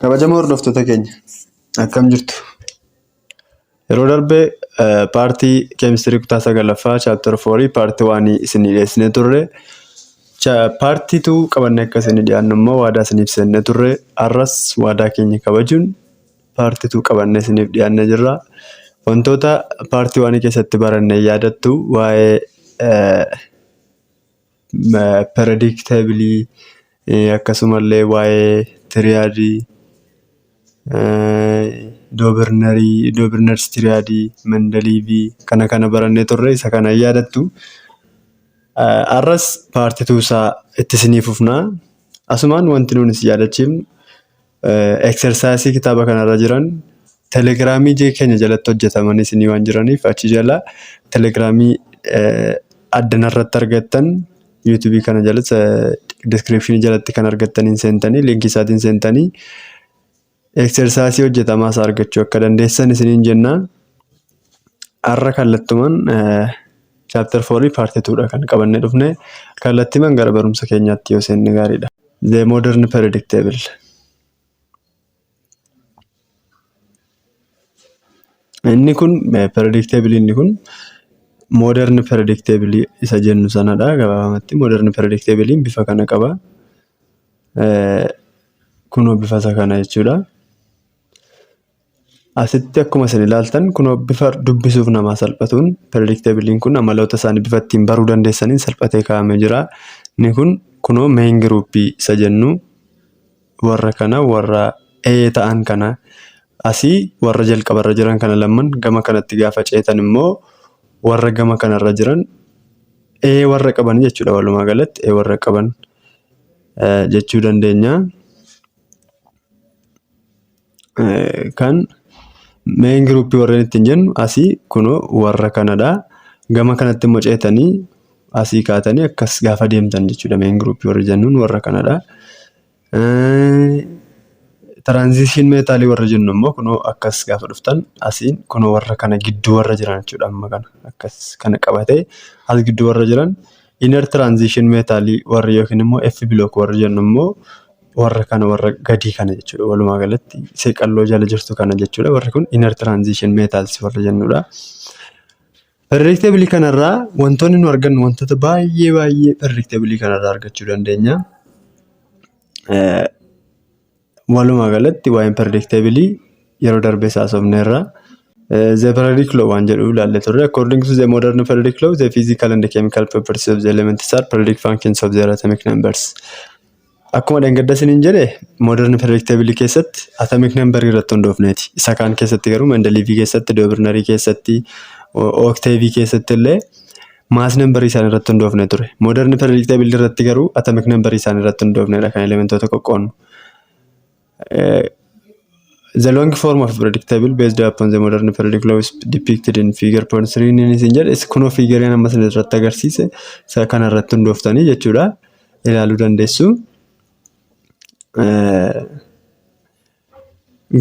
Kabajamoo hordoftoota keenya, akkam jirtu? Yeroo darbe paartii keemistirii kutaa sagalaffaa chapter 4 paartii 1 isinii dhiyeessinee turre. Paartii 2 qabannee akka isinii dhiyaannu immoo waadaa isiniif seennee turre. Har'as waadaa keenya kabajuun paartii 2 qabannee isiniif dhiyaannee jirra. Wantoota paartii 1 keessatti baranne yaadattu, waa'ee periodic table, akkasumallee waa'ee tiriyaadii, Dobereiner's triad, Mendeleev, kana kana barannee turre, isa kana yaadattu. Har'as paartii 2 isaa itti isinii fufnaa. Asumaan wanti nuti isin yaadachiifnu, exercise kitaaba kanarra jiran telegiraamii keenya jalatti hojjetamanii isinii waan jiraniif, achi jala telegiraamii addanarratti argattan, yuutuubii kana jalatti description jalatti kan argattaniin seentanii, liinkii isaatiin seentanii exercise hojjetamaa isaa argachuu akka dandeessan isiniin jenna. Har'a kallattumaan chapter 4 paartii 2 dha kan qabannee dhufne. Kallattiimaan gara barumsa keenyaatti yoo seenne gaariidha. The Modern Periodic Table. Inni kun periodic table, inni kun modern periodic table isa jennu sanadha gabaabamatti. Modern periodic table bifa kana qaba. Kunoo bifa isa kana jechuudha. Asitti akkuma isin ilaaltan, kunoo bifa dubbisuuf namaa salphatuun periodic table kun amaloota isaanii bifa ittiin baruu dandeessaniin salphatee kaa'amee jira. Inni kun kunoo main group isa jennu warra kana, warra A ta'an kana, asii warra jalqabarra jiran kana lamman, gama kanatti gaafa ceetan immoo warra gama kanarra jiran A warra qaban jechuudha. Walumaa galatti A warra qaban jechuu dandeenya. Kan main group warreen ittiin jennu asii kunoo warra kanadha. Gama kanatti immoo ceetanii asii kaatanii akkas gaafa deemtan jechuudha. Main group warri jennuun warra kanadha. Transition metal warra jennu immoo kunoo akkas gaafa dhuftan asiin kunoo warra kana gidduu warra jiran jechuudha. Amma kana akkas kana qabatee as gidduu warra jiran inner transition metal warri yookiin immoo F block warri jennu immoo warra kana, warra gadii kana jechuudha. Walumaa galatti isee qalloo jala jirtu kana jechuudha. Warri kun inner transition metals warra jennudha. Periodic table kanarraa wantoonni nu argannu wantoota baay'ee baay'ee periodic table kanarraa argachuu dandeenya. Walumaa galatti waa'een periodic table yeroo darbe haasofneerra. The periodic law waan jedhu ilaallee turre. According to the modern periodic law, the physical and the chemical properties of the elements are periodic functions of their atomic numbers. Akkuma dheengadda isiniin jedhe, modern periodic table keessatti atomic number irratti hundoofneeti. Isa kaan keessatti garuu, Mendeleev keessatti, Dobereiner keessatti, octave keessatti illee mass number isaan irratti hundoofne ture. Modern periodic table irratti garuu atomic number isaan irratti hundoofnedha kan elementoota qoqqoodnu. The long form of periodic table based upon the modern periodic law is depicted in figure point three inni isin jedhe kunoo figure amma isin irratti agarsiise isa kana irratti hundooftanii jechuudha ilaaluu dandeessu.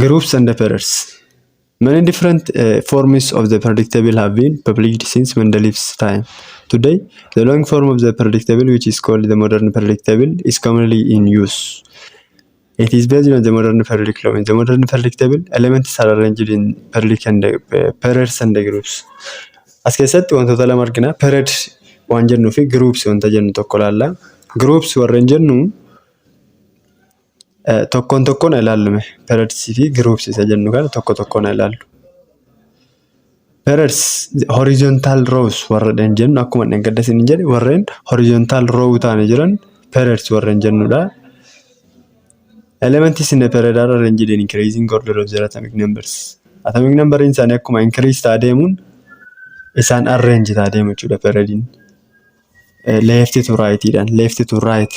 Groups and periods. Many different forms of the periodic table have been published since Mendeleev's time. Today, the long form of the periodic table, which is called the modern periodic table, is commonly in use. It is based on the modern periodic law. In the modern periodic table, elements are arranged in periodic and periods and groups. As keessatti wantoota lama argina. Period waan jennuu fi groups wanta jennu tokko ilaalla. Groups warreen jennu tokkoon tokkoon ilaallume. Periods fi groups isa jennu kana tokko tokkoon ilaallu. Periods, horizontal rows warreen jennu, akkuma dheengadda isin jedhe, warreen horizontal row ta'anii jiran periods warreen jennudha. Elements in a period are arranged in increasing order of their atomic numbers. Atomic number isaanii akkuma increase ta'aa deemuun isaan arrange ta'aa deemu jechuudha periodiin. Left to right dhaan, left to right,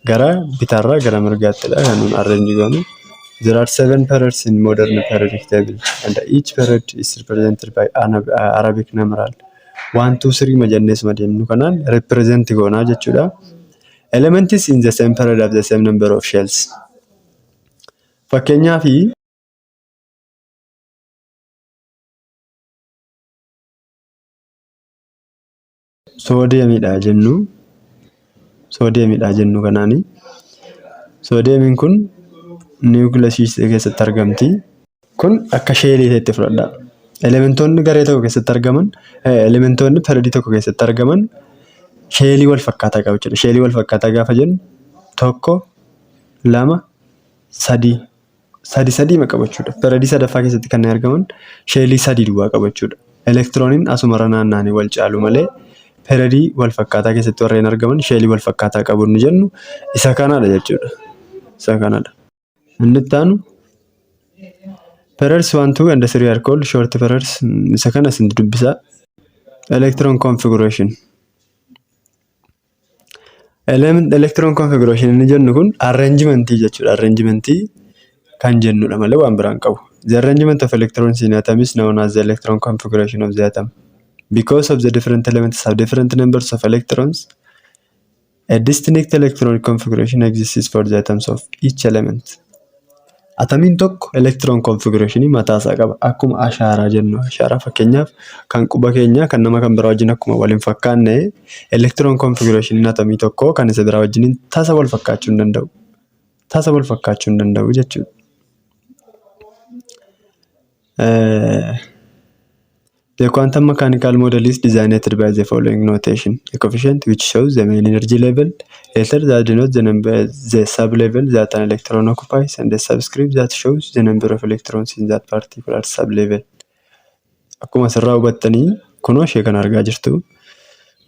gara bitaarraa gara mirgaattidha kan nuun arrange goonu. There are seven periods in modern periodic table, and each period is represented by an Arabic numeral. One, two, three majanneesuma deemnu kanaan represent goonaa jechuudha. Elements in the same period have the same number of shells. Fakkeenyaaf, soodiyeemiidha jennu kanaani. Soodiyeemiin kun Niwukilasii keessatti argamti. Kun akka shellii ta'etti fudhadhaa. Elementoonni garee tokko keessatti argaman, elementoonni periodii tokko keessatti argaman shellii wal fakkaataa qabu jechuudha. Shellii wal fakkaataa gaafa jennu tokko, lama, sadii, sadi sadii qabu jechuudha. Periodii sadaffaa keessatti kanneen argaman shellii sadii duwwaa qabu jechuudha. Elektirooniin asumarra naanna'anii wal caalu malee periodii wal fakkaataa keessatti warreen argaman shellii wal fakkaataa qabu inni jennu isa kanadha jechuudha. Isa kanadha. Inni itti aanu periods 1, 2 and 3 are called short periods. Isa kana isin dubbisaa. Electron configuration. Electron configuration inni jennu kun arrangementii jechuudha. Arrangementii kan jennudha malee waan biraan qabu. The arrangement of electrons in atom is known as the electron configuration of the atom. Because of the different elements have different numbers of electrons, a distinct electronic configuration exists for the atoms of each element. Atamiin tokko electron configuration mataasaa qaba. Akkuma ashaaraa jennu, ashaaraa fakkeenyaaf kan quba keenyaa kan nama kan biraa wajjin akkuma wal hin fakkaanne, electron configuration atamii tokko kan isa biraa wajjin tasa wal fakkaachuu hin danda'u. Tasa wal fakkaachuu hin danda'u jechuudha. The quantum mechanical model is designated by the following notation. A coefficient which shows the main energy level, letter that denotes the number, the sub-level that an electron occupies, and the subscript that shows the number of electrons in that particular sub-level. Akkuma asirraa hubattanii, kunoo ishee kana argaa jirtu.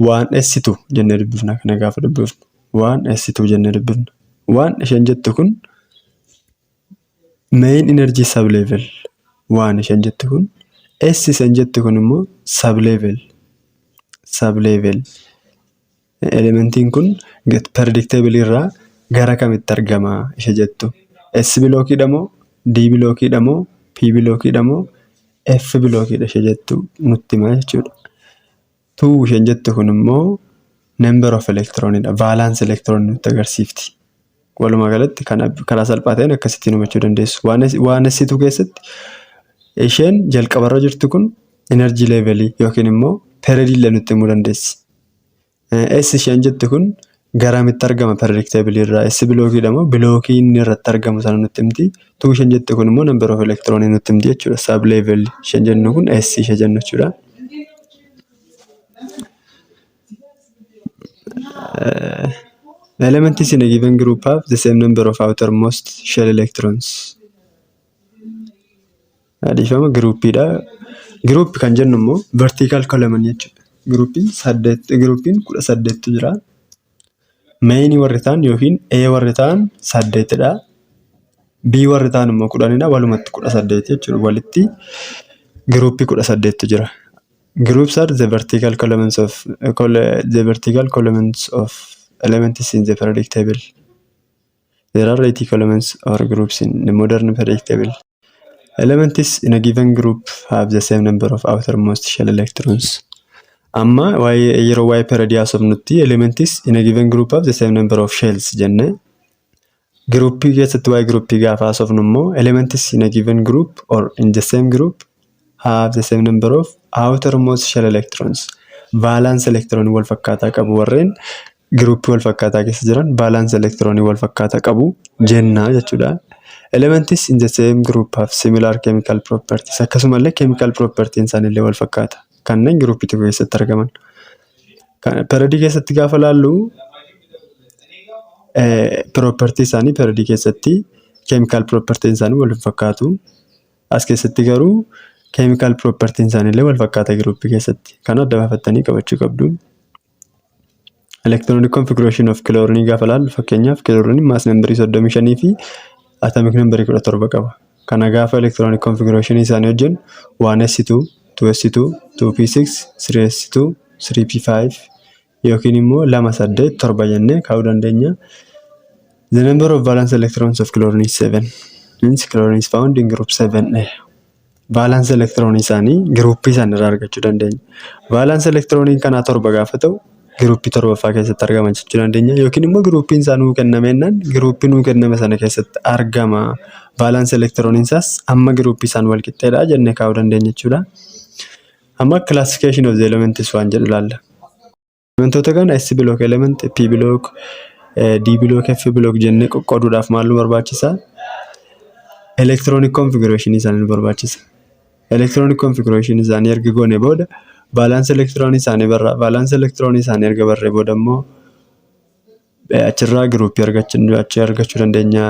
1s2 jennee dubbifna kana gaafa dubbifnu. 1s2 jennee dubbifna. One isheen jettu kun main energy sub-level one isheen jettu kun, S isheen jettu kun immoo sub-level. Elementiin kun periodic table irraa gara kamitti argama ishee jettu. S blockiidha moo, D blockiidha moo, P blockiidha moo, F blockiidha ishee jettu nutti hima jechuudha. Two isheen jettu kun immoo number of electronidha. Valence electron nutti agarsiifti. Walumaa galatti karaa salphaa ta'een akkasittiin hubachuu dandeessu. 1s2 keessatti isheen jalqabarra jirtu kun energy levelii yookiin immoo periodii illee nutti himuu dandeessi. S isheen jettu kun garamitti argama periodic table irraa? S blockiidha moo blockii inni irratti argamu sana nutti himti. Two isheen jettu kun immoo number of electron nutti himti jechuudha. Sub level isheen jennu kun S ishee jennu jechuudha. Elements in a given group have the same number of outermost shell electrons. Dhiifama, groupiidha. Group kan jennu immoo vertical column jechuudha. Groupiin saddeet, groupiin 18tu jira. Mainii warri ta'an yookiin A warri ta'an saddeetidha. B warri ta'an immoo 10dha. Walumatti 18 jechuudha. Walitti groupii 18tu jira. Groups are the vertical columns of elements in the periodic table. There are 80 columns or groups in the modern periodic table. Elements in a given group have the same number of outermost shell electrons. Amma waa'ee yeroo waa'ee periodii haasofnutti elements in a given group have the same number of shells jenne. Groupii keessatti waa'ee groupii gaafa haasofnu immoo elements in a given group or in the same group have the same number of outermost shell electrons. Valence electron wal fakkaataa qabu. Warreen groupii wal fakkaataa keessa jiran valence electron wal fakkaataa qabu jenna jechuudha. Elements in the same group have similar chemical properties. Akkasumallee chemical properties isaaniillee wal fakkaata. Kanneen groupii tokko keessatti argaman. Periodii keessatti gaafa laallu property isaanii periodii keessatti chemical property isaanii wal hin fakkaatu. As keessatti garuu chemical property isaaniillee wal fakkaata groupii keessatti. Kana adda baafattanii qabachuu qabdu. Electronic configuration of chlorine gaafa laallu, fakkeenyaaf chlorine mass numberii 35 fi atomic numberii 17 qaba. Kana gaafa electronic configuration isaanii hojjennu 1s2, 2s2, 2p6, 3s2, 3p5 yookiin immoo 2, 8, 7 jennee kaa'uu dandeenya. The number of valence electrons of chlorine is 7. Means chlorine is found in group 7A. Valence electron isaanii groupii isaanii irraa argachuu dandeenya. Valence electron kanaa torba gaafa ta'u groupii torbaffaa keessatti argama jechuu dandeenya. Yookiin immoo groupiin isaa nuu kennamennaan groupii nuu kenname sana keessatti argama. Valence electron isaas amma groupii isaan wal qixxeedha jennee kaa'uu dandeenya jechuudha. Amma classification of the elements waan jedhu ilaalla. Elementoota kana S block element, P block, D block, F block jennee qoqqooduudhaaf maal nu barbaachisa? Electronic configuration isaanii nu barbaachisa. Electronic configuration isaanii erga goone booda valence electron isaanii barra. Valence electron isaanii erga barree booda immoo achirraa groupii argachuu dandeenya.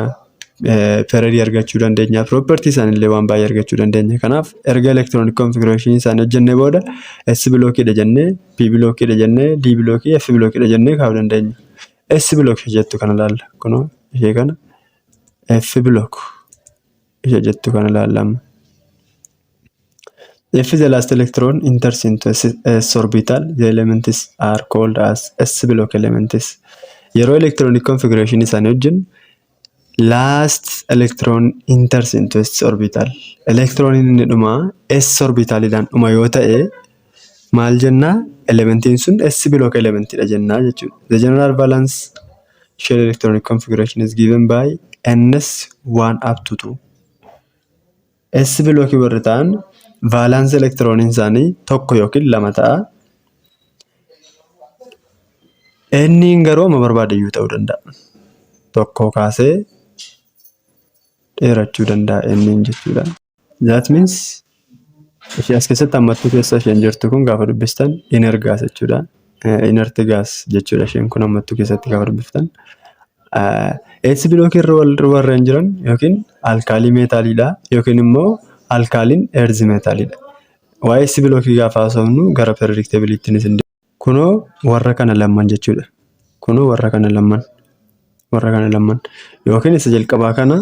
Periodii argachuu dandeenya. Property isaaniillee waan baay'ee argachuu dandeenya. Kanaaf erga electronic configuration isaanii hojjennee booda S blockiidha jennee, P blockiidha jennee, D blockii, F blockiidha jennee kaa'uu dandeenya. S block ishee jettu kana ilaalla. Kunoo ishee kana F block ishee jettu kana ilaalla amma. If the last electron enters into S orbital, the elements are called as S block elements. Yeroo electronic configuration isaanii hojjennu, last electron enters into S orbital. Electroniin inni dhumaa S orbitaliidhaan dhuma yoo ta'e maal jennaa? Elementiin sun S block elementidha jennaa jechuudha. The general valence shell electronic configuration is given by ns 1 up to 2. S block warri ta'an valence electroniin isaanii tokko yookiin lama ta'a. N'n garuu amma barbaade iyyuu ta'uu danda'a. Tokko kaasee dheerachuu danda'a N'n jechuudha. That means ishee as keessatti hammattuu keessa isheen jirtu kun gaafa dubbistan inert gas jechuudha. Inert gas jechuudha isheen kun hammattuu keessatti gaafa dubbiftan. S block irra warreen jiran yookiin alkali metaliidha yookiin immoo alkaline earth metaliidha. Waa'ee S blockii gaafa haasofnu gara periodic tableetti isin. Kunoo warra kana lamman jechuudha. Kunoo warra kana lamman. Warra kana lamman. Yookiin isa jalqabaa kana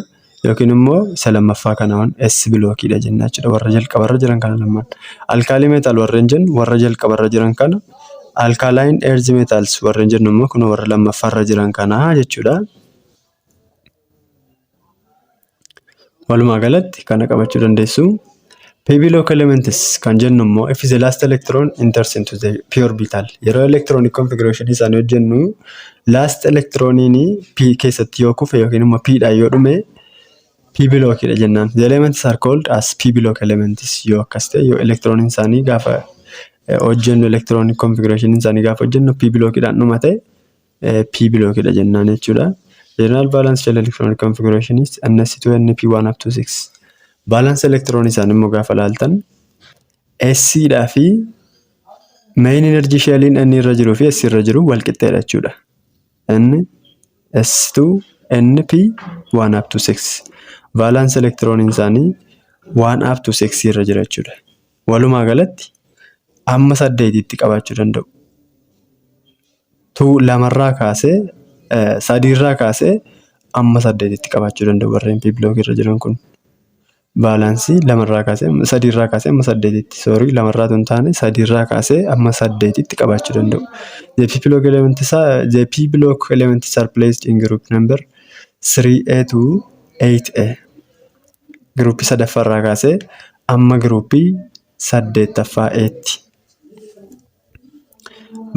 yookiin immoo isa lammaffaa kana waan S blockiidha jenna jechuudha. Warra jalqabarra jiran kana lamman. Alkali metal warreen jennu warra jalqabarra jiran kana. Alkaline earth metals warreen jennu immoo kunoo warra lammaffaarra jiran kana jechuudha. Walumaa galatti kana qabachuu dandeessu. P block elements kan jennu immoo if the last electron enters into the p orbital, yeroo electronic configuration isaanii hojjennu last electroniin p keessatti yoo kufe yookiin immoo p dhaan yoo dhume p blockidha jennaan. The elements are called as p block elements yoo akkas ta'e, yoo electroniin isaanii gaafa hojjennu, electronic configuration isaanii gaafa hojjennu p blockidhaan dhuma ta'e p blockidha jennaan jechuudha. General valence shell electronic configuration is ns2 np1 up to 6. Valence electron isaanii immoo gaafa laaltan S dhaa fi main energy shelliin N irra jiruu fi S irra jiru wal qixxeedha jechuudha. N S2 NP 1 up to 6. Valence electron isaanii 1 up to 6 irra jira jechuudha. Walumaa galatti amma saddeetitti qabaachuu danda'u. Two lamarraa kaasee, sadiirraa kaasee amma saddeetitti qabaachuu danda'u warreen P block irra jiran kun. Valenceii lamarraa kaasee, sadiirraa kaasee amma saddeetitti, sorry, lamarraa otoo hin taane sadiirraa kaasee amma saddeetitti qabaachuu danda'u. The P block elements are placed in group number 3A to 8A. Groupii sadaffaarraa kaasee amma groupii saddeettaffaa A'tti.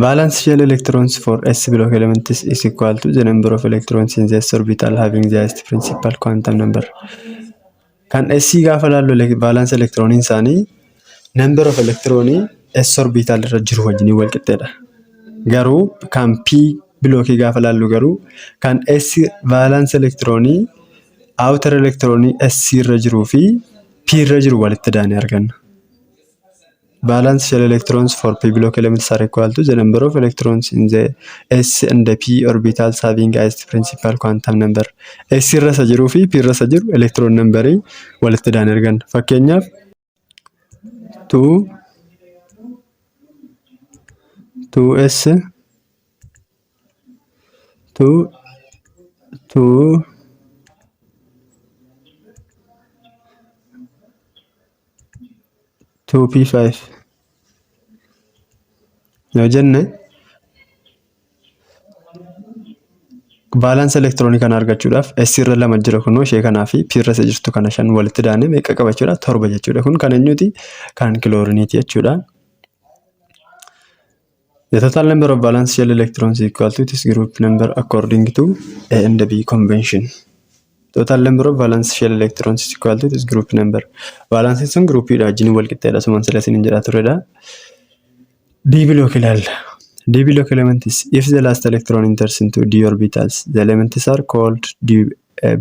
Valence shell electrons for S block elements is equal to the number of electrons in the s orbital having the highest principal quantum number. Kan S gaafa laallu valence electroniin isaanii number of electronii S orbital irra jiru wajjin wal qixxeedha. Garuu kan P blockii gaafa laallu garuu kan S valence electronii outer electronii S irra jiruu fi P irra jiru walitti daanee arganna. Valence shell electrons for p block elements are equal to the number of electrons in the s and the p orbitals having highest principal quantum number. S irra isa jiruu fi P irra isa jiru electron numberii walitti daanee arganna. Fakkeenyaaf 2 2s 2 2 2p5 yoo jenne, valence electronii kana argachuudhaaf S irra lama jira kunoo ishee kanaa fi P irra isa jirtu kana shan walitti daanee meeqa qabachuudha? Torba jechuudha. Kun kan eenyuti? Kan kilooriniiti jechuudha. The total number of valence shell electrons is equal to its group number according to A and B convention. Total number of valence shell electrons is equal to its group number. Valencein sun groupiidha wajjin wal qixxeedha. Suman sila isiniin jedhaa turedha. D block ilaalla. D block elements, if the last electron enters into d orbitals, the elements are called D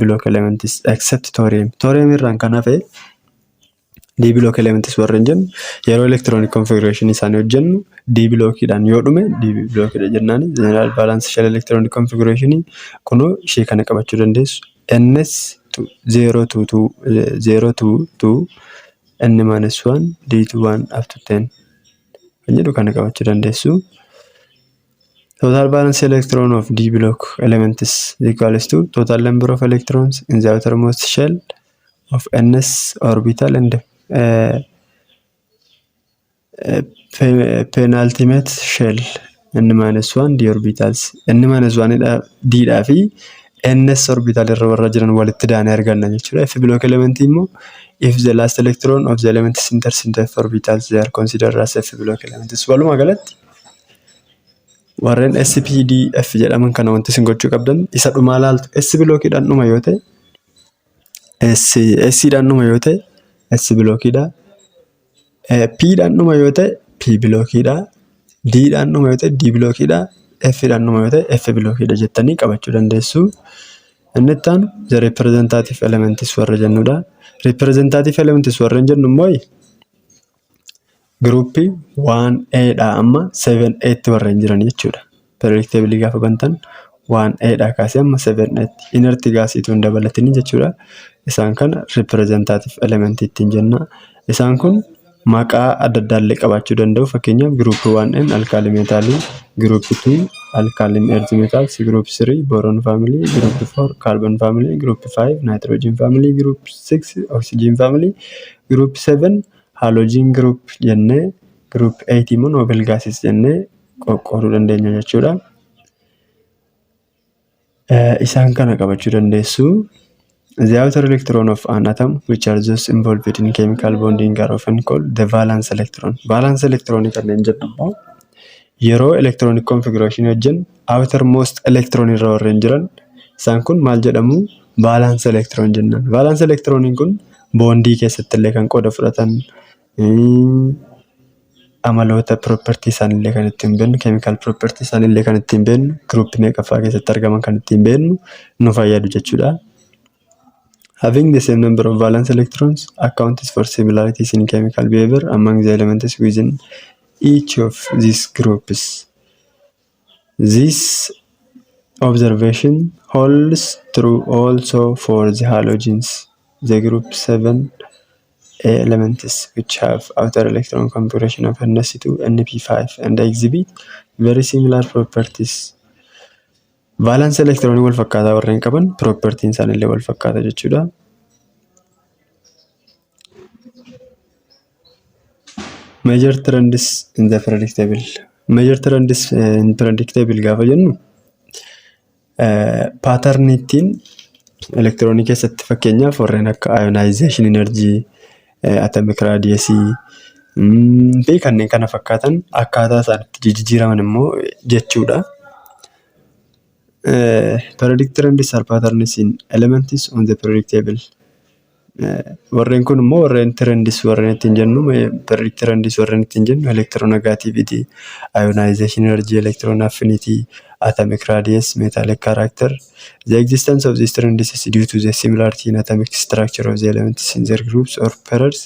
block elements except thorium. Thorium irraan kan hafe D block elements warreen jennu yeroo electronic configuration isaanii hojjennu D blockiidhaan yoo dhume D blockiidha jennaan. General valence shell electronic configuration kunoo ishee kana qabachuu dandeessu. NS 0 2 2 0 2 2 N minus 1 D 2 1 up to 10 kan jedhu kana qabachuu dandeessu. Total valence electron of D block elements is equals to total number of electrons in the outermost shell of ns orbital and penultimate shell n minus 1 d orbitals. N minus 1 d dhaa fi ns orbital irra warra jiran walitti daanee arganna jechuudha. F block element immoo if the last electron of the element enters into f orbitals, they are considered as f block elements. Walumaa galatti warreen SPDF jedhaman kana wanti isin gochuu qabdan isa dhumaa laaltu. S blockiidhaan dhuma yoo ta'e, S S dhaan dhuma yoo ta'e S blockiidha. P dhaan dhuma yoo ta'e P blockiidha. D dhaan dhuma yoo ta'e D blockiidha. F dhaan dhuma yoo ta'e F blockiidha jettanii qabachuu dandeessu. Inni itti aanu the representative elements warra jennudha. Representative elements warreen jennu immoo groupii 1A dha amma 7A tti warreen jiran jechuudha. Periodic table gaafa bantan 1A dha kaasee amma 7A tti inert gasiitu hin dabalatini jechuudha. Isaan kana representative element ittiin jenna. Isaan kun maqaa adda addaa illee qabaachuu danda'u. Fakkeenyaaf group 1N alkali metalii, group 2 alkaline earth metals, group 3 boron family, group 4 carbon family, group 5 nitrogen family, group 6 oxygen family, group 7 halogen group jennee, group 8 immoo noble gases jennee qoqqooduu dandeenya jechuudha. Isaan kana qabachuu dandeessu. The outer electron of an atom, which are those involved in chemical bonding, are often called the valence electron. Valence electron kanneen jedhu immoo yeroo electronic configuration hojjennu outermost electron irra warreen jiran isaan kun maal jedhamu? Valence electron jennaan. Valence electroniin kun bondii keessatti illee kan qooda fudhatan, amaloota property isaaniillee kan ittiin beeknu, chemical property isaaniillee kan ittiin beeknu, groupii meeqaffaa keessatti argaman kan ittiin beeknu nu fayyadu jechuudha. Having the same number of valence electrons accounts for similarities in chemical behavior among the elements within each of these groups. This observation holds true also for the halogens, the group 7 A elements, which have outer electron configuration of ns2 np5 and exhibit very similar properties. Valence electronii wal fakkaataa warreen qaban propertiin isaaniillee wal fakkaata jechuudha. Major trends in the periodic table. Major trends in periodic table gaafa jennu patternii ittiin elektiroonii keessatti, fakkeenyaaf warreen akka ionization energy, atomic radius fi kanneen kana fakkaatan akkaataa isaan itti jijjiiraman immoo jechuudha. Periodic trends are patterns in elements on the periodic table. Warreen kun immoo warreen trends warreen ittiin jennu, periodic trends warreen ittiin jennu electronegativity, ionization energy, electron affinity, atomic radius, metallic character. The existence of these trends is due to the similarity in atomic structure of the elements in their groups or periods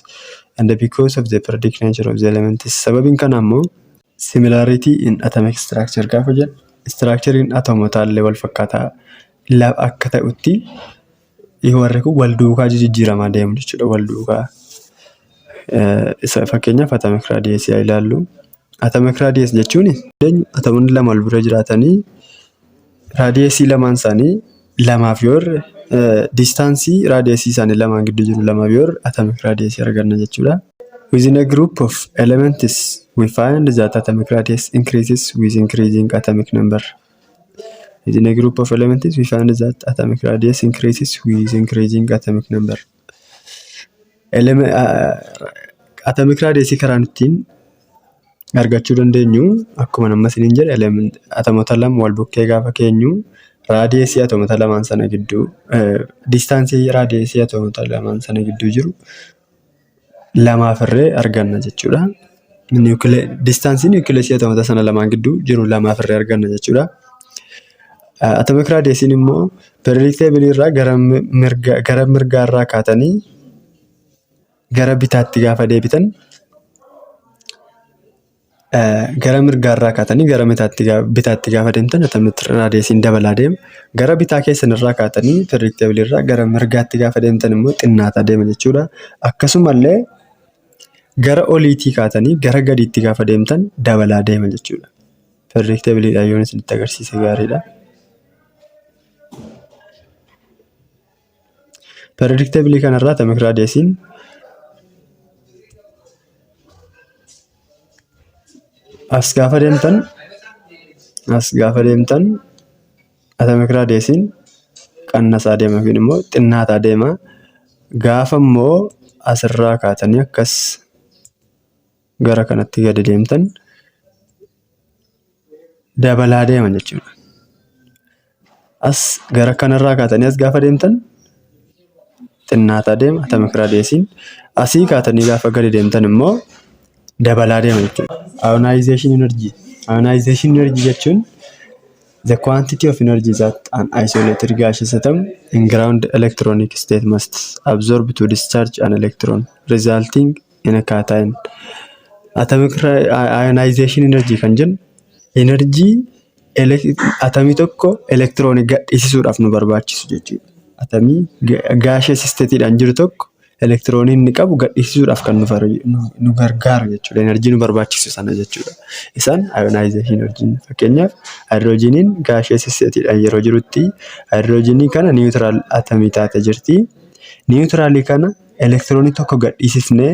and because of the periodic nature of the elements. Sababiin kana immoo similarity in atomic structure gaafa jennu structurein atomotaa illee wal fakkaataa akka ta'utti warri kun wal duukaa jijjiiramaa deemu jechuudha. Wal duukaa. Fakkeenyaaf atomic radius haa ilaallu. Atomic radius jechuun atomoonni lama wal bira jiraatanii radiusii lamaan isaanii lamaaf yoo hirre, distanceii radiusii isaanii lamaan gidduu jiru lamaaf yoo hirre, atomic radiusii arganna jechuudha. Within a group of elements, we find that atomic radius increases with increasing atomic number. Within a group of elements, we find that atomic radius increases with increasing atomic number. Atomic radius karaan ittiin argachuu dandeenyu akkuma amma isiniin jedhe atomoota lama wal bukkee gaafa keenyu radiusii atomoota lamaan sana gidduu, distanceii radiusii atomoota lamaan sana gidduu jiru lamaaf hirree arganna jechuudha. Distanceii nucleusii atomoota sana lamaan gidduu jiru lamaaf hirree arganna jechuudha. Atomic radiusiin immoo periodic table irraa gara mirgaarraa kaatanii gara bitaatti gaafa deebitan, gara mirgaarraa kaatanii gara bitaatti gaafa deemtan atomic radiusiin dabalaa deema. Gara bitaa keessanirraa kaatanii periodic table irraa gara mirgaatti gaafa deemtan immoo xinnaataa deema jechuudha. Akkasumallee gara oliitii kaatanii gara gadiitti gaafa deemtan dabalaa deema jechuudha. Periodic tableidhaan yoon isinitti agarsiise gaariidha. Periodic table kanarraa atomic radiusiin as gaafa deemtan, as gaafa deemtan atomic radiusiin qannasaa deema yookiin immoo xinnaataa deema. Gaafa immoo asirraa kaatanii akkas gara kanatti gadi deemtan dabalaa deema jechuudha. As gara kanarraa kaatanii as gaafa deemtan xinnaataa deema atomic radiusiin. Asii kaatanii gaafa gadi deemtan immoo dabalaa deema jechuudha. Ionization energy. Ionization energy jechuun the quantity of energy that an isolated gaseous atom in ground electronic state must absorb to discharge an electron, resulting in a cation. Atomic ionization energy kan jennu energy atamii tokko elektiroonii gadhiisisuudhaaf nu barbaachisu jechuudha. Atamii gaseous stateidhaan jiru tokko elektiroonii inni qabu gadhiisisuudhaaf kan nu gargaaru jechuudha. Energy nu barbaachisu sana jechuudha. Isaan ionization energy. Fakkeenyaaf, haayidroojiniin gaseous stateidhaan yeroo jirutti haayidroojinii kana neutral atamii taatee jirti. Neutralii kana elektiroonii tokko gadhiisisnee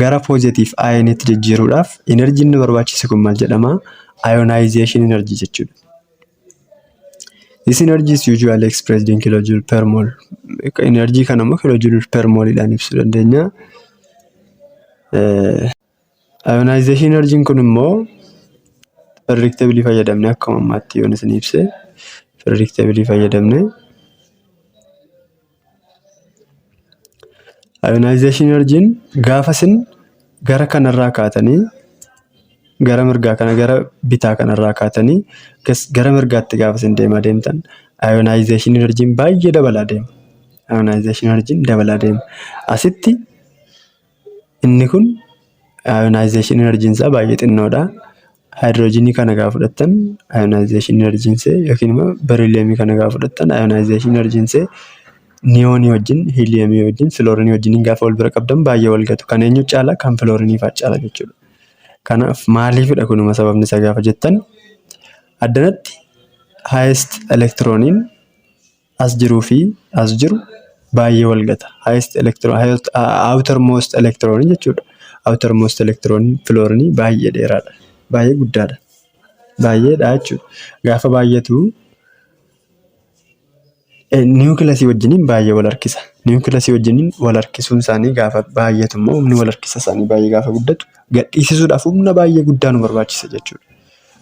gara positive ioniitti jijjiiruudhaaf energyn nu barbaachisu kun maal jedhama? Ionization energy jechuudha. This energy is usually expressed in kilojoule per mole. Energy kana immoo kilojoule per moleidhaan ibsuu dandeenya. Ionization energy kun immoo periodic table fayyadamne, akkuma ammaatti yoon isin ibse, periodic table fayyadamne ionization energy gaafa isin gara kanarraa kaatanii gara mirgaa kana, gara bitaa kanarraa kaatanii gara mirgaatti gaafa isin deemaa deemtan ionization energy baay'ee dabalaa deema. Ionization energy dabalaa deema. Asitti inni kun ionization energy isaa baay'ee xinnoodha. Haayidroojinii kana gaafa fudhattan ionization energy isaa, yookiin immoo beriiliyeemii kana gaafa fudhattan ionization energy isaa niyoonii wajjin, hiiliyeemii wajjin, filoorinii wajjin gaafa wal bira qabdan baay'ee wal gatu. Kan eenyu caala? Kan filoorinii fa'aa caala jechuudha. Kanaaf maaliifidha kunuma sababni isaa gaafa jettan, addanatti highest elektirooniin as jiruu fi as jiru baay'ee wal gata. Highest electron, outermost electron jechuudha. Outermost electron filoorinii baay'ee dheeraadha. Baay'ee guddaadha. Baay'eedha jechuudha. Gaafa baay'atu niwukilasii wajjiniin baay'ee wal harkisa. Niwukilasii wajjiniin wal harkisuun isaanii gaafa baay'atu immoo, humni wal harkisa isaanii baay'ee gaafa guddatu, gadhiisisuudhaaf humna baay'ee guddaa nu barbaachisa jechuudha.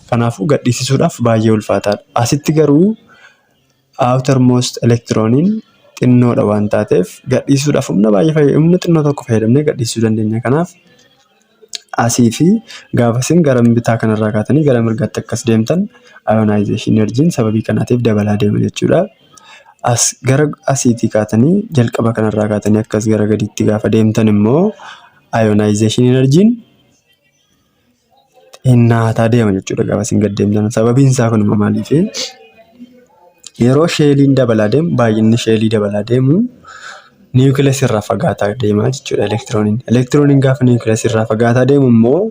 Kanaafuu gadhiisisuudhaaf baay'ee ulfaataadha. Asitti garuu outermost elektirooniin xinnoodha waan taateef gadhiisuudhaaf humna baay'ee, humna xinnoo tokko fayyadamnee gadhiisuu dandeenya. Kanaaf asii fi gaafa isin gara bitaa kanarraa kaatanii gara mirgaatti akkas deemtan ionization energyn sababii kanaatiif dabalaa deema jechuudha. As gara asiitii kaatanii, jalqaba kanarraa kaatanii akkas gara gadiitti gaafa deemtan immoo ionization energyn xinnaataa deema jechuudha gaafa isin gad deemtan. Sababiin isaa kun immoo maaliifi? Yeroo shelliin dabalaa deemu, baay'inni shellii dabalaa deemu, niwukilees irraa fagaataa deema jechuudha elektirooniin. Elektirooniin gaafa niwukilees irraa fagaataa deemu immoo,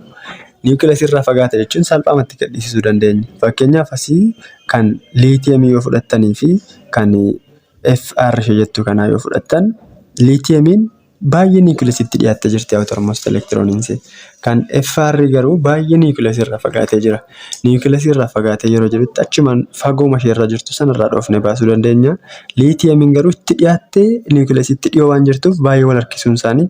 niwukilees irraa fagaata jechuun salphaamatti gadhiisisuu dandeenya. Fakkeenyaaf, asii kan liitiyeemii yoo fudhattanii fi kan FR ishee jettu kanaa yoo fudhattan, liitiyeemiin baay'ee niwukileesitti dhiyaattee jirti outermost elektirooniin ishee. Kan FR garuu baay'ee niwukilees irraa fagaatee jira. Niwukilees irraa fagaatee yeroo jirutti achumaan fagooma ishee irra jirtu sanarraa dhoofnee baasuu dandeenya. Liitiyeemiin garuu itti dhiyaattee niwukileesitti dhiyoo waan jirtuuf baay'ee wal harkisuun isaanii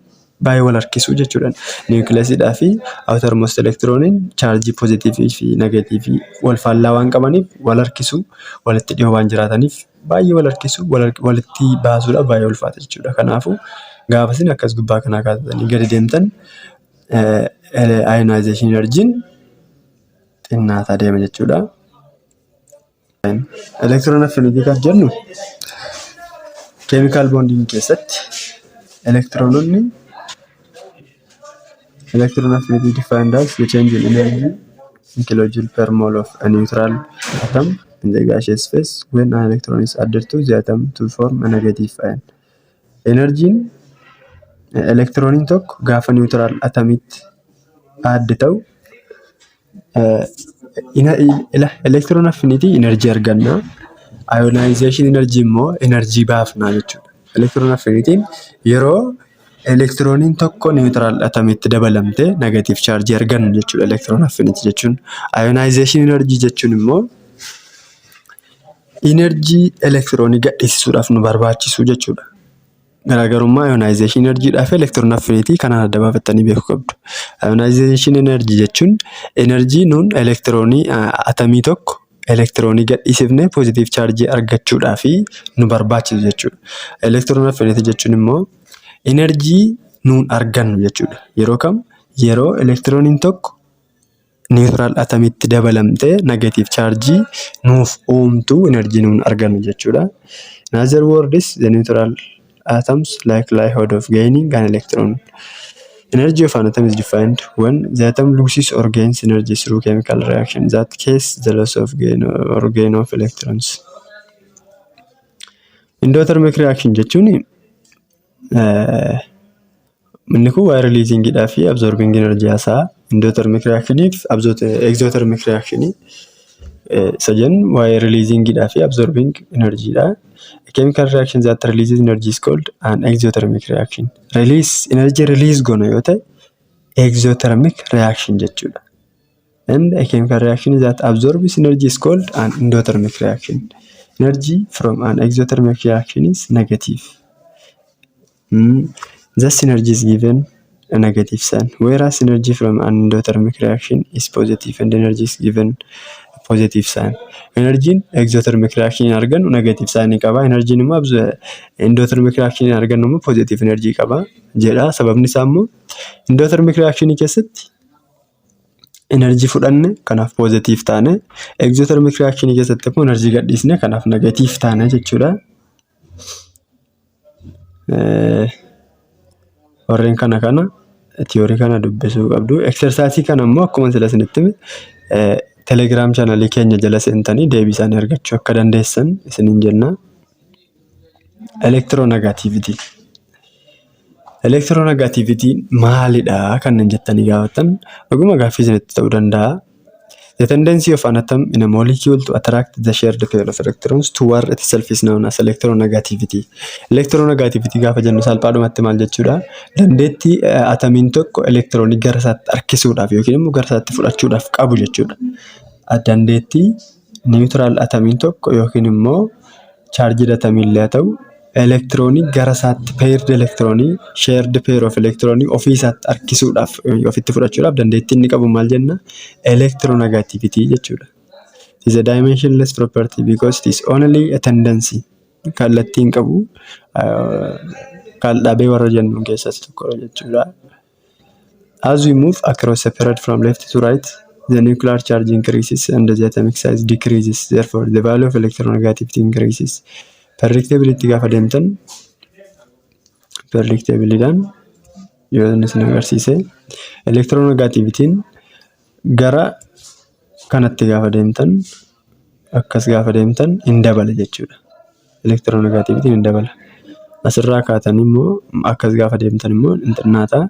baay'ee wal harkisuu jechuudha. Niwukileesiidhaa fi outermost elektirooniin chaarjii poozitiivii fi negeetiivii wal faallaa waan qabaniif wal harkisuu, walitti dhiyoo waan jiraataniif baay'ee wal harkisuu, walitti baasuudhaaf baay'ee ulfaata jechuudha. Kanaafuu gaafa isin akkas gubbaa kanaa kaatanii gadi deemtan ionization energyn xinnaataa deema jechuudha. Ion. Electron affinity kan jennu chemical bonding keessatti elektiroononni, electron affinity defined as the change in energy in kilojoule per mole of a neutral atom in the gaseous phase when an electron is added to the atom to form a negative ion. Enerjiin elektirooniin tokko gaafa neutral atomitti add ta'u, electron affinity enerjii arganna. Ionization energy immoo enerjii baafnaa jechuudha. Electron affinityn yeroo elektirooniin tokko neutral atomitti dabalamtee negative charge argannu jechuudha electron affinity jechuun. Ionization energy jechuun immoo enerjii elektiroonii gadhiisisuudhaaf nu barbaachisu jechuudha. Garaagarummaa ionization energy fi electron affinity kanaan adda baafattanii beekuu qabdu. Ionization energy jechuun enerjii nuun elektiroonii atamii tokko elektiroonii gadhiisifnee positive charge argachuudhaaf nu barbaachisu jechuudha. Electron affinity jechuun immoo enerjii nuun argannu jechuudha. Yeroo kam? Yeroo elektirooniin tokko neutral atomitti dabalamtee negative charge nuuf uumtu enerjii nuun argannu jechuudha. In other words, the neutral atoms likelihood of gaining an electron. Energy of an atom is defined when the atom loses or gains energy through chemical reaction that cause the loss of gain or gain of electrons. Endothermic reaction jechuun inni kun waa'ee releasingidhaa fi absorbing energy haasa'a. Endothermic reaction fi exothermic reaction isa jennu waa'ee releasingidhaa fi absorbing energyidha. A chemical reaction that releases energy is called an exothermic reaction. Release energy release goona yoo ta'e exothermic reaction jechuudha. And a chemical reaction that absorbs energy is called an endothermic reaction. Energy from an exothermic reaction is negative. Thus energy is given a negative sign, whereas energy from an endothermic reaction is positive and energy is given a positive sign. Energiin exothermic reaction argannu negative sign qaba. Energiin immoo endothermic reaction argannu immoo positive energy qaba jedha. Sababni isaa immoo endothermic reaction keessatti enerjii fudhanne, kanaaf positive taane. Exothermic reaction keessatti immoo enerjii gadhiisne, kanaaf negative taane jechuudha. Warreen kana tiyoorii kana dubbisuu qabdu. Exercise kana immoo akkuma sila isinitti hime Telegram channelii keenya jala seentanii deebii isaanii argachuu akka dandeessan isiniin jenna. Electronegativity. Electronegativityn maalidha kanneen jettanii gaafattan dhuguma gaaffii isinitti ta'uu danda'a. The tendency of an atom in a molecule to attract the shared pair of electrons toward itself is known as electronegativity. Electronegativity gaafa jennu salphaadhumatti maal jechuudha? Dandeettii atamiin tokko elektiroonii gara isaatti harkisuudhaaf yookiin immoo gara isaatti fudhachuudhaaf qabu jechuudha. Dandeettii neutral atamiin tokko yookiin immoo charged atamiin illee haa ta'u elektiroonii gara isaatti paired elektiroonii, shared pair of elektiroonii ofii isaatti harkisuudhaaf, ofitti fudhachuudhaaf dandeettii inni qabu maal jenna? Electronegativity jechuudha. It is a dimensionless property because it is only a tendency. Kallattii hin qabu. Kal-dhabee warra jennu keessaa isa tokkodha jechuudha. As we move across a period from left to right, the nuclear charge increases and the atomic size decreases. Therefore, the value of electronegativity increases. Periodic table gaafa deemtan, periodic tableidhaan yoo inni isin agarsiise, electronegativityn gara kanatti gaafa deemtan, akkas gaafa deemtan hin dabala jechuudha. Electronegativityn hin dabala. Asirraa kaatanii immoo akkas gaafa deemtan immoo hin xinnaata.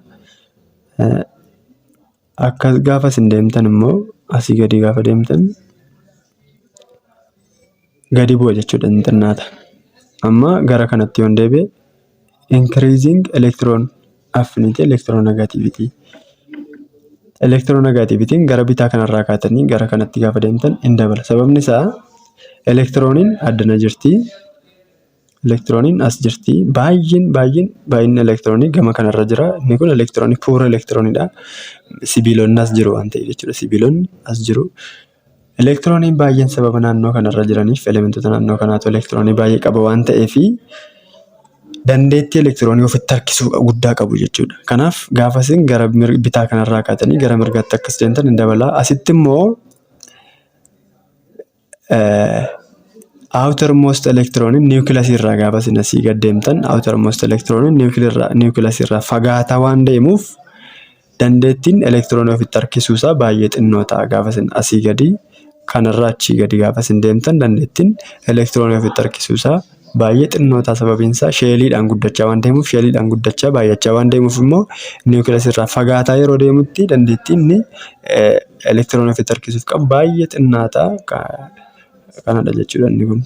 Akkas gaafa isin deemtan immoo asii gadi gaafa deemtan gadi bu'a jechuudha, hin xinnaata. Amma gara kanatti yoon deebi'e, increasing electron affinity, electronegativity. Electronegativityn gara bitaa kanarraa kaatanii gara kanatti gaafa deemtan hin dabala. Sababni isaa elektirooniin addana jirti. Elektirooniin as jirti. Baay'een baay'een baay'inni elektiroonii gama kanarra jira. Inni kun elektiroonii poor elektirooniidha. Sibiilonni as jiru waan ta'eef jechuudha. Sibiilonni as jiru. Elektirooniin baay'een sababa naannoo kanarra jiraniif, elementoota naannoo kanaatu elektiroonii baay'ee qaba waan ta'eefi dandeettii elektiroonii ofitti harkisuu guddaa qabu jechuudha. Kanaaf gaafa isin gara bitaa kanarraa kaatanii gara mirgaatti akkas deemtan hin dabala. Asitti immoo Outermost electroniin nucleus irraa gaafa isin asii gad deemtan, outermost electroniin nucleus irraa fagaataa waan deemuuf, dandeettiin elektiroonii ofitti harkisuusaa baay'ee xinnoo ta'a. Gaafa isin asii gadi kanarraa achii gadi gaafa isin deemtan, dandeettiin elektiroonii ofitti harkisuusaa baay'ee xinnoo ta'a. Sababiin isaa shelliidhaan guddachaa waan deemuuf, shelliidhaan guddachaa baay'achaa waan deemuuf immoo, nucleus irraa fagaataa yeroo deemutti dandeettiin inni elektiroonii ofitti harkisuuf qabu baay'ee xinnaa ta'a. Kanadha jechuudha inni kun.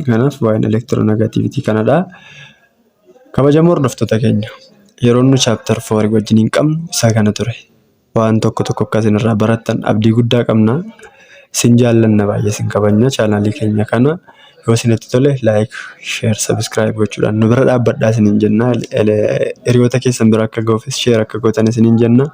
Kanaaf waa'een electronegativity kanadha. Kabajamoo hordoftoota keenya, yeroo nu chapter 4 wajjin hin qabnu isa kana ture. Waan tokko tokko akka isin irraa barattan abdii guddaa qabna. Isin jaallanna, baay'ee isin kabajna. Channelii keenya kana yoo isinitti tole, like, share, subscribe gochuudhaan nu bira dhaabbadhaa isiniin jenna. Hiriyoota keessan bira akka ga'uufis share akka gootan isiniin jenna.